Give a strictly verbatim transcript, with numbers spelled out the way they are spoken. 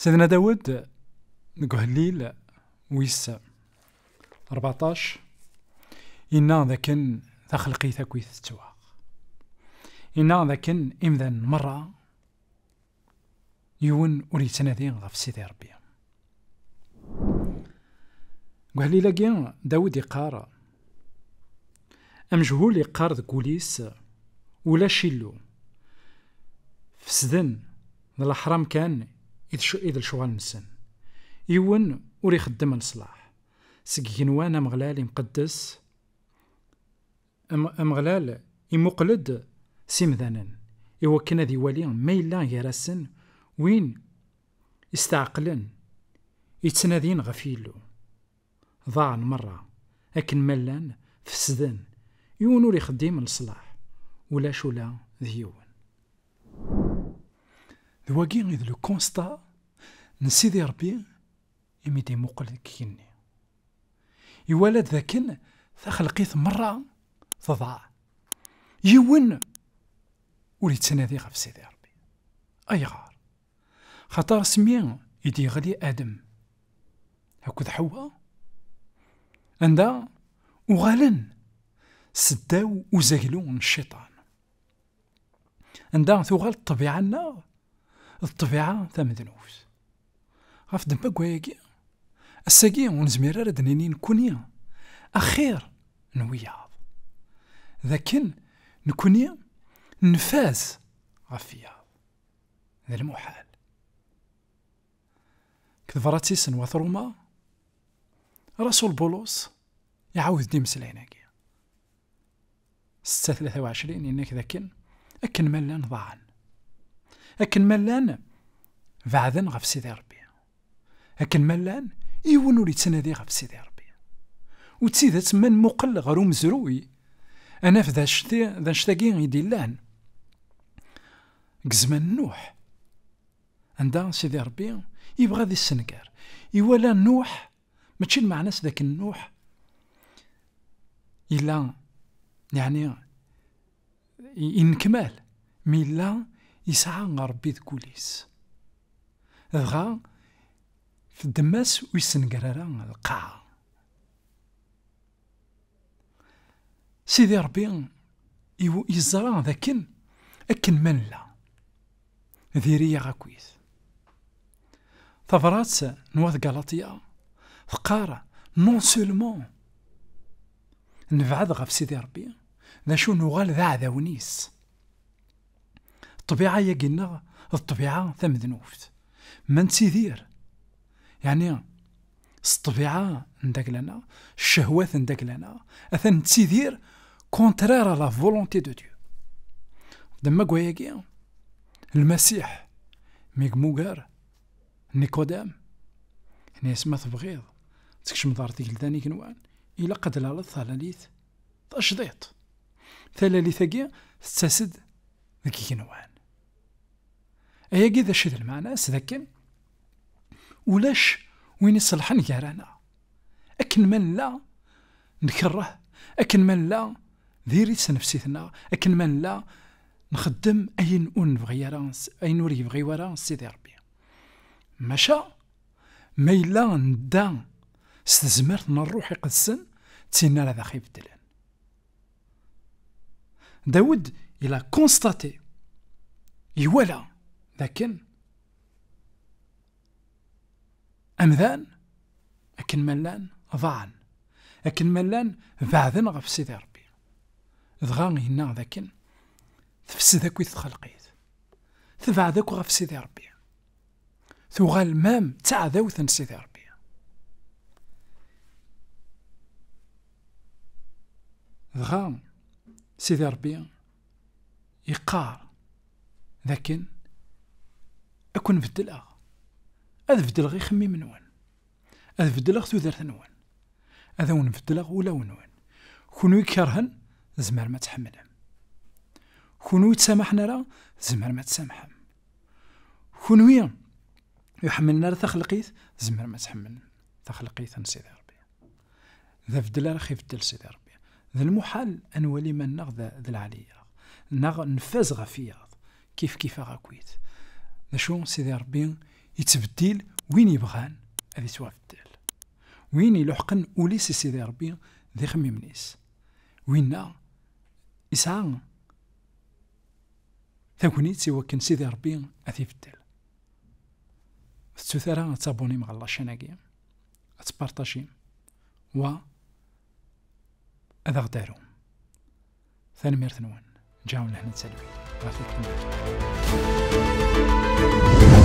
Sidna Dawed, deg uhellil wis rbeɛṭac, yenna dakken taxelqit akk i tettwaɣ. Yenna dakken imdanen merra, yiwen ur yettnadi ɣef Sidi Ṛebbi. Deg uhellil-agi, Dawed iqqar, amejhul iqqar deg wul-is, ulac Illu. Fesden, d leḥram kan i d cu-, i d lecɣal-nsen. Yiwen ur ixeddem leṣlaḥ. Seg igenwan Ameɣlal imqeddes, Am-, Ameɣlal imuqel-d s imdanen, iwakken ad iwali ma yella gar-asen win isteɛqlen, ittnadin ɣef Yillu. Ḍaɛen merra, akken ma llan, fesden, yiwen ur ixeddim leṣlaḥ, ulac ula d yiwen. D wagi i d le constat n Sidi Ṛebbi imi d-imuqel deg igenni. Iwala-d dakken taxelqit merra tḍaɛ. Yiwen ur yettnadi ɣef Sidi Ṛebbi. Ayɣer? Xaṭer asmi i d-yeɣli Adem akked Ḥewwa, anda uɣalen seddaw uzaglu n cciṭan. Anda tuɣal ṭṭbiɛa-nneɣ d ṭṭbiɛa tamednubt. Ɣef ddemma n wayagi, ass-agi ur nezmir ara ad d-nini nekkni axir n wiyaḍ. D akken nekkni nfaz ɣef wiyaḍ. D lmuḥal. Deg tebrat-is n wat Ruma, Rasul Bulus iɛawed-d imeslayen-agi. Setta tlata u ɛecrin, yenna-k dakken akken ma llan ḍaɛen. Akken ma llan beɛden ɣef Sidi Ṛebbi. Akken ma llan, yiwen ur yettnadi ɣef Sidi Ṛebbi. U d tidet, ma nmuqel ɣer umezruy, ad naf d anect-, d anect-agi i d-illan deg zzman n Nuḥ, anda Sidi Ṛebbi yebɣa ad issenger. Iwala Nuḥ, mačči lmeɛna-s d akken Nuḥ yella, yeɛni, i-, innekmal, mi yella yesɛa Ṛebbi deg wul-is. Dɣa, f ddemma-s ur yessenger ara lqaɛa. Sidi Ṛebbi iw-, yeẓra d akken, akken ma nella, diri-yaɣ akkit. Tabrat n wat Galatia teqqar, non seulement nebɛed ɣef Sidi Ṛebbi, d acu nuɣal d aɛdawen-is. Ṭṭbiɛa-yagi-nneɣ d ṭṭbiɛa tamednubt. Ma nettidir, yeɛni s ṭṭbiɛa n dagla-nneɣ, ccehwat n dagla-nneɣ, atan nettidir contraire à la volonté de Dieu. Deg wayagi, Lmasiḥ, mi yemmuger Nikodam, yenna-yas, ma tebɣiḍ ad tkecmeḍ ɣer tgelda n igenwan, ilaq ad d-tlaleḍ talalit tajdiṭ. Talalit-agi tettas-d deg igenwan. Ayagi d acu i d lmeɛna-s? D akken ulac win iṣelḥen gar-aneɣ. Akken ma nella nkerreh, akken ma nella diri-tt tnefsit-nneɣ, akken ma nella nxeddem ayen ur nebɣi ara, ayen ur yebɣi ara Sidi Ṛebbi. Maca, ma yella nedda s tezmert n Ṛṛuḥ Iqedsen, d tin ara d aɣ-ibeddlen. Dawed, il a constaté, iwala dakken amdan, akken ma llan ḍaɛen, akken ma llan beɛden ɣef Sidi Ṛebbi. Dɣa yenna dakken tefsed akk i txelqit, tebɛed akk ɣef Sidi Ṛebbi. Tuɣal mam d taɛdawt n Sidi Ṛebbi. Dɣa Sidi Ṛebbi yeqqar dakken ad ken-beddleɣ, ad beddleɣ ixemmimen-nwen, ad beddleɣ tudert-nwen, ad awen-beddleɣ ulawen-nwen. Kunwi ikerhen, tzemrem ad tḥemmlem. Kunwi ur ttamaḥen ara, tzemrem ad tsamḥem. Kunwi ur ḥemmlen ara taxelqit, tzemrem ad tḥemmlem taxelqit n Sidi Ṛebbi. D abeddel ara ɣ-ibeddel Sidi Ṛebbi. D lmuḥal ad nwali iman-nneɣ d, d lɛali-yaɣ, neɣ nfaz ɣef wiyaḍ, kif kif-aɣ akkit. D acu Sidi Ṛebbi Yettbeddil win yebɣan ad yettwabeddel. Win iluḥqen ul-is i Sidi Ṛebbi d ixemmimen-is. Winna yesɛa tagnit i wakken Sidi Ṛebbi ad t-ibeddel. Tettut ara ad tabunim ɣer lačan-agi, ad tpartajim, wa ad aɣ-d-arum. Tanemmirt-nwen. Ǧaɛun lehna d talwit. Ɣer tikkelt-nniḍen.